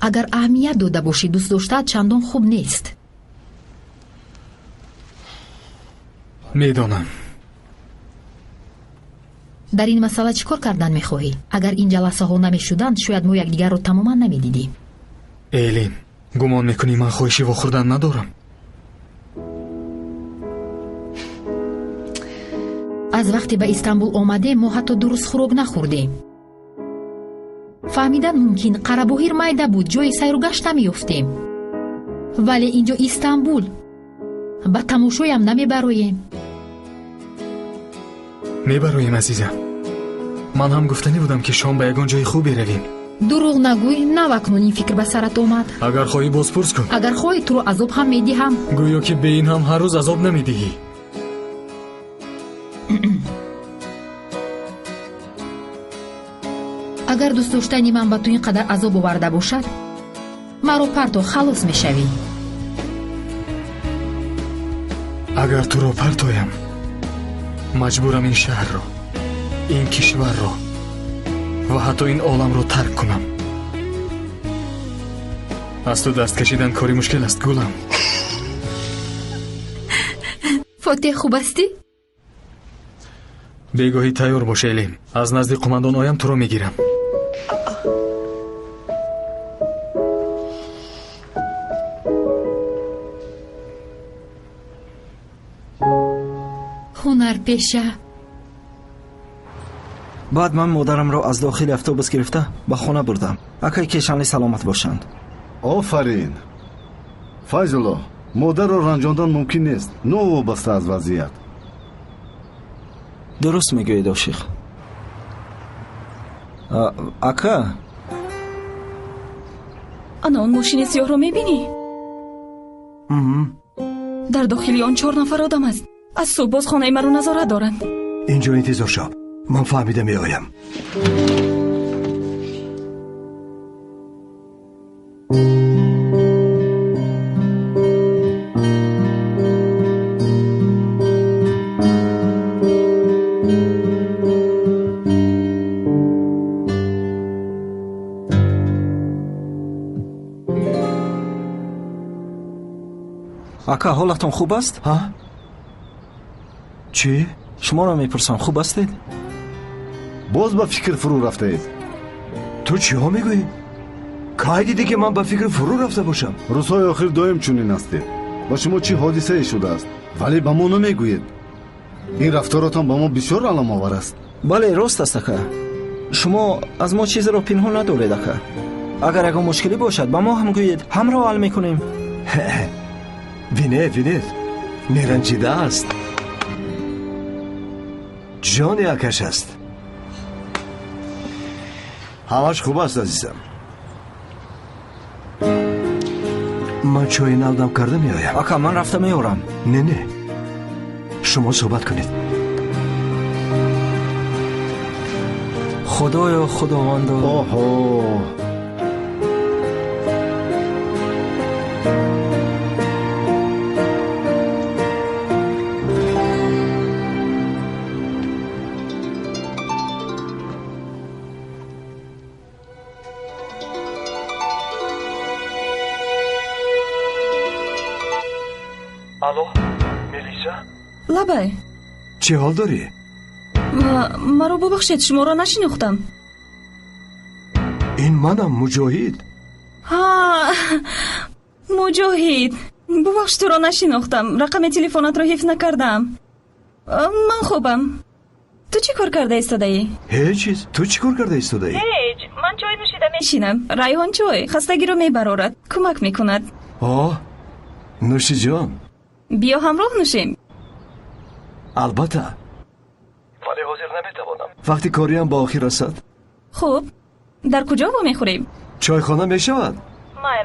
Агар аҳамият дода бошӣ, дӯст доштаат чандон хуб нест. Медонам. Дар ин масъала чӣ кор кардан мехоҳӣ? Агар ин ҷаласаҳо намешуданд, шояд мо якдигарро тамоман намедидем. Элин, гумон мекунӣ ман хоҳиши вохӯрдан надорам? Аз вақте ба Истанбул омадем, мо ҳатто ду рӯз хӯрок нахӯрдем. Фаҳмидан мумкин, Қарабоҳир майда буд, ҷои сайру гашт намеёфтем. Вале инҷо Истанбул, ба тамошоям намебароем. Мебароем, азизам. Ман ҳам гуфтанӣ будам, ки шом ба ягон ҷои хубе равем. Дурӯғ нагӯй, нав акнун ин фикр ба сарат омад. Агар хоҳӣ бозпурс кун. Агар хоҳӣ туро азоб ҳам медиҳам. Гӯё ки бе ин ҳам ҳар рӯз азоб намедиҳӣ. Агар дӯст доштани ман ба ту ин қадар азоб оварда бошад, маро парто, халос мешавӣ. Агар туро партоям, маҷбурам ин шаҳрро, ин кишварро ва ҳатто ин оламро тарк кунам. Аз ту даст кашидан кори мушкил аст, гулам. Фотеҳ, хуб ҳастӣ? Бегоҳӣ тайёр бош, Элин. Аз назди қумандон оям, туро мегирам. Ҳунарпеша. Баъд ман модарамро аз дохили автобус гирифта ба хона бурдам. Акай кешанли саломат бошанд. Офарин. Файзулло, модарро ранҷондан мумкин нест, новобаста аз вазъият. Дуруст мегӯед, ошиқ. Ака, ана он мошини сиёҳро мебинӣ? Дар дохили он 4 нафар одам аст. Аз субҳ боз хонаи маро назорат доранд. Инҷо интизор шав, ман фаҳмида меоям. Ака, ҳолатон хуб аст? Ҳа? Чӣ? Шуморо мепурсам, хуб ҳастед? Боз ба фикр фурӯ рафтаед. Ту чиҳо мегӯӣ? Кай дидӣ, ки ман ба фикр фурӯ рафта бошам? Рӯзҳои охир доим чунин ҳастед. Ба шумо чӣ ҳодисае шудааст? Вале ба мо намегӯед. Ин рафторатон ба мо бисёр аламовар аст. Бале, рост аст, ака. Шумо аз мо чизеро пинҳон надоред, ака. Агар ягон мушкилӣ бошад, ба мо ҳам гӯед, ҳамро ҳал мекунем. Бинед, бинед, меранҷида аст. Ҷони акаш аст. Ҳамаш хуб аст, азизам. Ман чойи нав дам карда меоям. Ака, ман рафта меорам. Не, не, шумо суҳбат кунед. Худоё, худовандо. Оҳо. Алло, Мелиса? Лабай. Чӣ ҳол дорӣ? Маро бубахшед, шуморо нашинохтам. Ин манам, Муҷоҳид. Ҳа, Муҷоҳид. Бубахш, туро нашинохтам. Рақами телефонатро ҳифз накардам. Ман хубам. Ту чӣ кор карда истодаӣ? Ҳеҷ чиз. Ту чӣ кор карда истодаӣ? Ҳеҷ. Ман чой нӯшида мешинам. Райҳон чой хастагиро мебарорад, кӯмак мекунад. Оҳ, нӯшиҷон. Биё ҳамроҳ нӯшем. Албатта. Вале ҳозир наметавонам. Вақти кориам ба охир расад. Хуб, дар куҷо вомехӯрем? Чойхона мешавад? Майл.